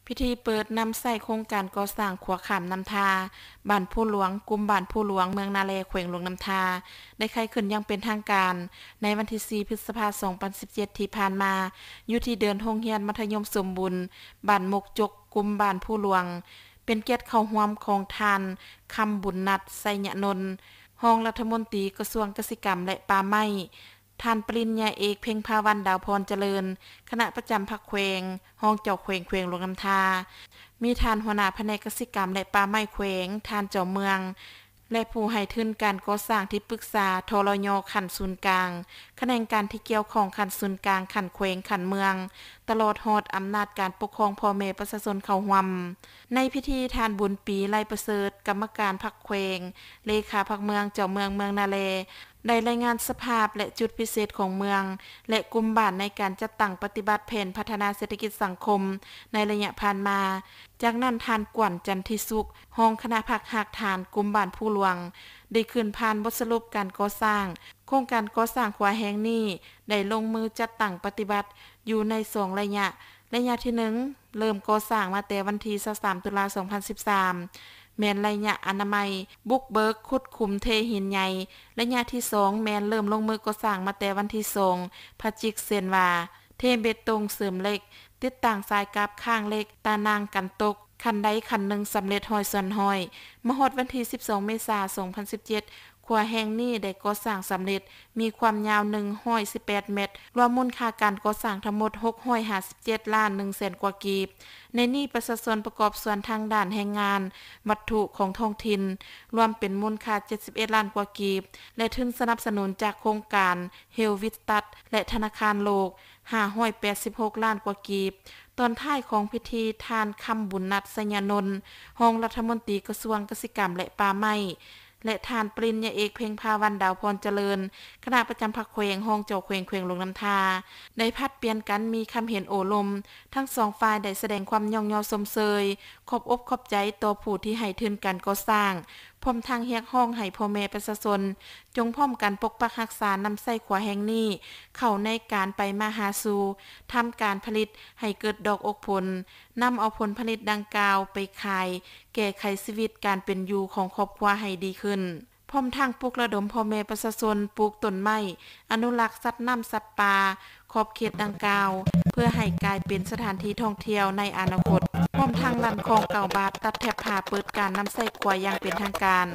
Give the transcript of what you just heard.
ພິທີເປີດນຳໃຊ້ໂຄງການກໍ່ສ້າງຂົວຂ້າມນ້ຳທາ ບ້ານພູຫຼວງ, ກຸ່ມບ້ານພູຫຼວງ, ເມືອງນາແລ, ແຂວງຫຼວງນ້ຳທາ ໄດ້ໄຂຂຶ້ນຢ່າງເປັນທາງການ ໃນວັນທີສີ່ ພຶດສະພາ ສອງພັນສິບເຈັດ ທີ່ຜ່ານມາ ຢູ່ທີ່ເດີ່ນໂຮງຮຽນມັດທະຍົມສົມບູນ ບ້ານມົກຈົກ, ກຸ່ມບ້ານພູຫຼວງ. ເປັນກຽດເຂົ້າຮ່ວມຂອງທ່ານ ຄຳບຸນນັດ ໄຊຍະນົນ ຮອງລັດຖະມົນຕີກະຊວງກະສິກຳ ແລະ ປ່າໄມ້, ທ່ານປະລິນຍາເອກ ເພັງພາວັນ ດາວພອນຈະເລີນ ຄະນະປະຈຳພັກແຂວງ, ຮອງເຈົ້າແຂວງແຂວງຫຼວງນ້ຳທາ, ມີທ່ານຫົວໜ້າພະແນກກະສິກຳ ແລະ ປ່າໄມ້ແຂວງ, ທ່ານເຈົ້າເມືອງ ແລະ ຜູ້ໃຫ້ທຶນການກໍ່ສ້າງທີ່ປຶກສາ ທລຍ ຂັ້ນສູນກາງ, ຂະແໜງການທີ່ກ່ຽວຂ້ອງຂັ້ນສູນກາງ, ຂັ້ນແຂວງ, ຂັ້ນເມືອງ, ຕະຫຼອດຮອດອຳນາດການປົກຄອງພໍ່ແມ່ປະຊາຊົນເຂົ້າຮ່ວມ. ໃນພິທີ ທ່ານ ບຸນປີ ໄລປະເສີດ ກຳມະການພັກແຂວງ, ເລຂາພັກເມືອງ, ເຈົ້າເມືອງເມືອງນາແລ ໄດ້ລາຍງານສະພາບ ແລະ ຈຸດພິເສດຂອງເມືອງ ແລະ ກຸ່ມບ້ານໃນການຈັດຕັ້ງປະຕິບັດແຜນພັດທະນາເສດຖະກິດສັງຄົມໃນໄລຍະຜ່ານມາ. ຈາກນັ້ນ ທ່ານ ກວນ ຈັນທິສຸກ ຮອງຄະນະພັກຮາກຖານກຸ່ມບ້ານພູຫຼວງ ໄດ້ຂຶ້ນຜ່ານບົດສະຫຼຸບການກໍ່ສ້າງ. ໂຄງການກໍ່ສ້າງຂົວແຫ່ງນີ້ໄດ້ລົງມືຈັດຕັ້ງປະຕິບັດຢູ່ໃນສອງໄລຍະ. ໄລຍະທີໜຶ່ງ ເລີ່ມກໍ່ສ້າງມາແຕ່ວັນທີຊາວສາມ ຕຸລາ ສອງພັນສິບສາມ ແມ່ນໄລຍະອະນາໄມ ບຸກເບີກ ຂຸດຂຸມ ເທຫີນໃຫຍ່. ໄລຍະທີສອງ ແມ່ນເລີ່ມລົງມືກໍ່ສ້າງມາແຕ່ວັນທີສອງ ພະຈິກ ເຊັ່ນວ່າ ເທເບຕົງ, ເສີມເຫຼັກ, ຕິດຕັ້ງສາຍກັບ, ຄ້າງເຫຼັກ, ຕາໜ່າງກັນຕົກ, ຂັ້ນໃດຂັ້ນໜຶ່ງສຳເລັດຮ້ອຍສ່ວນຮ້ອຍ. ມາຮອດວັນທີສິບສອງ ເມສາ ສອງພັນສິບເຈັດ ຂົວແຫ່ງນີ້ໄດ້ກໍ່ສ້າງສຳເລັດ, ມີຄວາມຍາວໜຶ່ງຮ້ອຍສິບແປດແມັດ, ລວມມູນຄ່າການກໍ່ສ້າງທັງໝົດຫົກຮ້ອຍຫ້າສິບເຈັດລ້ານໜຶ່ງແສນກວ່າກີບ. ໃນນີ້ປະຊາຊົນປະກອບສ່ວນທາງດ້ານແຮງງານ, ວັດຖຸຂອງທ້ອງຖິ່ນ, ລວມເປັນມູນຄ່າເຈັດສິບເອັດລ້ານກວ່າກີບ ແລະ ທຶນສະໜັບສະໜູນຈາກໂຄງການເຮວວິສຕັດ ແລະ ທະນາຄານໂລກ ຫ້າຮ້ອຍແປດສິບຫົກລ້ານກວ່າກີບ. ຕອນທ້າຍຂອງພິທີ ທ່ານ ຄຳບຸນນັດ ໄຊຍະນົນ ຮອງລັດຖະມົນຕີກະຊວງກະສິກຳ ແລະ ປ່າໄມ້ ແລະ ທ່ານປະລິນຍາເອກ ເພັງພາວັນ ດາວພອນຈະເລີນ ຄະນະປະຈຳພັກແຂວງ, ຮອງເຈົ້າແຂວງແຂວງຫຼວງນ້ຳທາ ໄດ້ຜັດປ່ຽນກັນມີຄຳເຫັນໂອ້ລົມ. ທັງສອງຝ່າຍໄດ້ສະແດງຄວາມຍ້ອງຍໍຊົມເຊີຍ, ຂອບອົກຂອບໃຈຕໍ່ຜູ້ທີ່ໃຫ້ທຶນການກໍ່ສ້າງ, ພ້ອມທັງຮຽກຮ້ອງໃຫ້ພໍ່ແມ່ປະຊາຊົນ ຈົ່ງພ້ອມກັນປົກປັກຮັກສານຳໃຊ້ຂົວແຫ່ງນີ້ ເຂົ້າໃນການໄປມາຫາສູ່, ທຳການຜະລິດໃຫ້ເກີດດອກອົກຜົນ, ນຳເອົາຜົນຜະລິດດັ່ງກ່າວໄປຂາຍ, ແກ້ໄຂຊີວິດການເປັນຢູ່ຂອງຄອບຄົວໃຫ້ດີຂຶ້ນ, ພ້ອມທັງປຸກລະດົມພໍ່ແມ່ປະຊາຊົນປູກຕົ້ນໄມ້, ອະນຸລັກສັດນ້ຳສັດປ່າຂອບເຂດດັ່ງກ່າວ ເພື່ອໃຫ້ກາຍເປັນສະຖານທີ່ທ່ອງທ່ຽວໃນອະນາຄົດ, ພ້ອມທັງລັນຄອງເກົ້າບາດ ຕັດແຖບຜ້າເປີດການນຳໃຊ້ຂົວຢ່າງເປັນທາງການ.